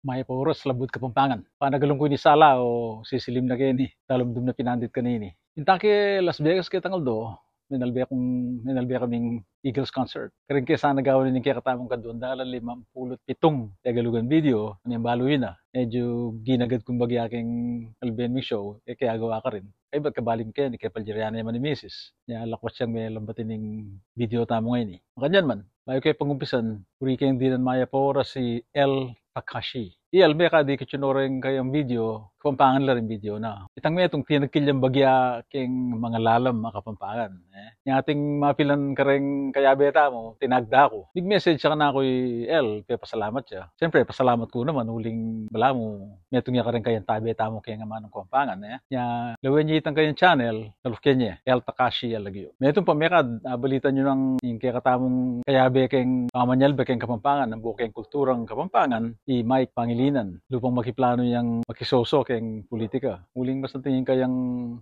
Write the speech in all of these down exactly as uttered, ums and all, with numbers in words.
Mayap a oras, Labuad Kapampangan. Panagalung ku ini sala o sisilim na keni, talumdum na pinandit kanini. Inta ke Las Vegas ketang aldo, menalbe kung, menalbe kaming Eagles concert. Karin ke sana gawan ini ing kekatamung kaduang dalan limampulu't pitung Tegalugan video, nung balu yu na. Medyu ginagad kung bagya keng alben ming show, e kaya gawa karin. Kaybat kabali mu keni, kepaldiran ne man i misis. Nya lakwat yang melambat ining video tamu ngeni. Makanyan man, bayu ke pangumpisan, buri keng dinan mayap a oras, si L Takashi. I L, mekad ikit yu no reng kayang video, Kapampangan la reng video na. Itang metung tinagkil yang bagya keng mangalalam a Kapampangan, e. Nya ating mapilan kareng kayabe tamu, tinag da ku. Mig-message ya kanaku i L, pepasalamat ya. Siyempre, pasalamat ku naman, uling balamu metung ya kareng kayantabe tamu keng amanung Kapampangan, e. Nya lawen ye itang kayang channel, taluken ye, L Takashi ya lagyu. Metung pa, mekad abalitan yu nang ing kekatamung kayabe keng pamanyalbe keng Kapampangan, ampo keng kulturang Kapampangan, i Mike Pangilinan. Lupang makiplanu yang makisoso keng pulitika. Uling mas anting ing kayang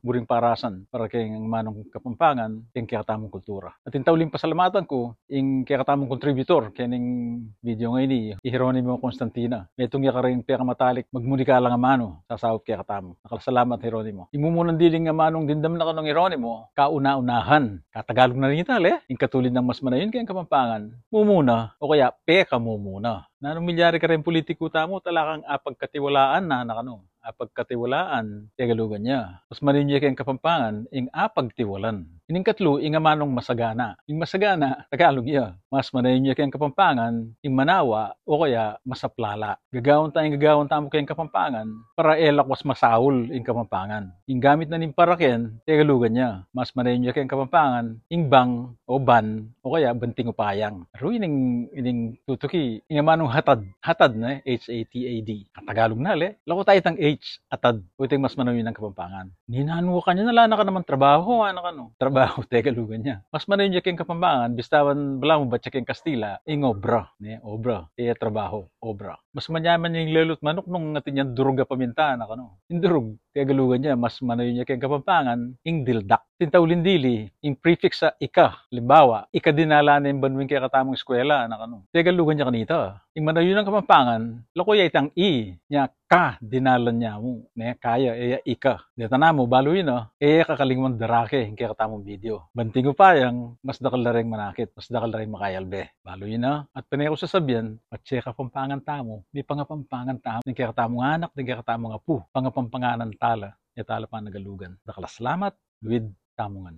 buring parasan para keng amanung Kapampangan, keng kekatamung kultura. At ing tauling pasalamatan ku, ing kekatamung contributor kening video ngeni, i Jeronimo Constantina. Metung ya kareng pekamatalik magmunika lang amanu sasaup kekatamu. Dakal a salamat, Jeronimo. Ing mumunan diling amanung dimdam na kanung Jeronimo, kauna-unahan. Katagalug na rin ita, le? Ing katulid nang mas manayun keng Kapampangan, mumuna, o kaya pekamumuna. Nanung milyari kareng pulitiku tamu, talakang apagkatiwalaan na, na kanu. Apagkatiwalaan, Tegalugan ya. Mas manayun ya keng Kapampangan ing apagtiwalan. Ining katlu, ing amanung masagana. Ing masagana, Tagalug ya. Mas manayun ya keng Kapampangan ing manawa o kaya masaplala. Gagawan ta ing gagawan tamu keng Kapampangan para e lakwas masaul ing Kapampangan. Ing gamit na ning para ken, Tegalugan ya. Mas manayun ya keng Kapampangan ing bang o ban o kaya banting upayang. Aru ining, ining tutuki, ing amanung hatad. Hatad na, H A T A D. Katagalug na, le? Laku tayu itang H, atad. O itang mas manayun a Kapampangan. Ninanu ka kanyan, ala na ka naman trabaho, ana kanu. Trabaho, Tegalugan ya. Mas manayun ya keng Kapampangan, bistawan balamu batya keng Kastila, ing obra, ne, obra. E ya trabaho, obra. Mas manyaman ya ing lelu't manuk nung atin yang durug a paminta, ana kanu. Ing durug, Tegalugan ya, mas manayun ya keng Kapampangan, ing dildak. Ating tauling dili, ing prefix a ika, alimbawa, ika dinala ne ing banua king kekatamung eskwela, ana kanu. Tegalugan ya kanita. Ing manayun a Kapampangan, laku ya itang i, nya ka, dinalan ya mu, ne, kaya, e ya ika. Deta namu, balu yu na, e ya kakalingwan darake ing kekatamung video. Banting upayang, mas dakal la reng manakit, mas dakal la reng makayalbe. Balu yu na, at pane ku sasabian, patse Kapampangan tamu, mipangapampangan tamu, ding kekatamung anak, ding kekatamung apu, pangapampanganan tala, e tala panagalugan. Dakal a salamat, luid tamu ngan.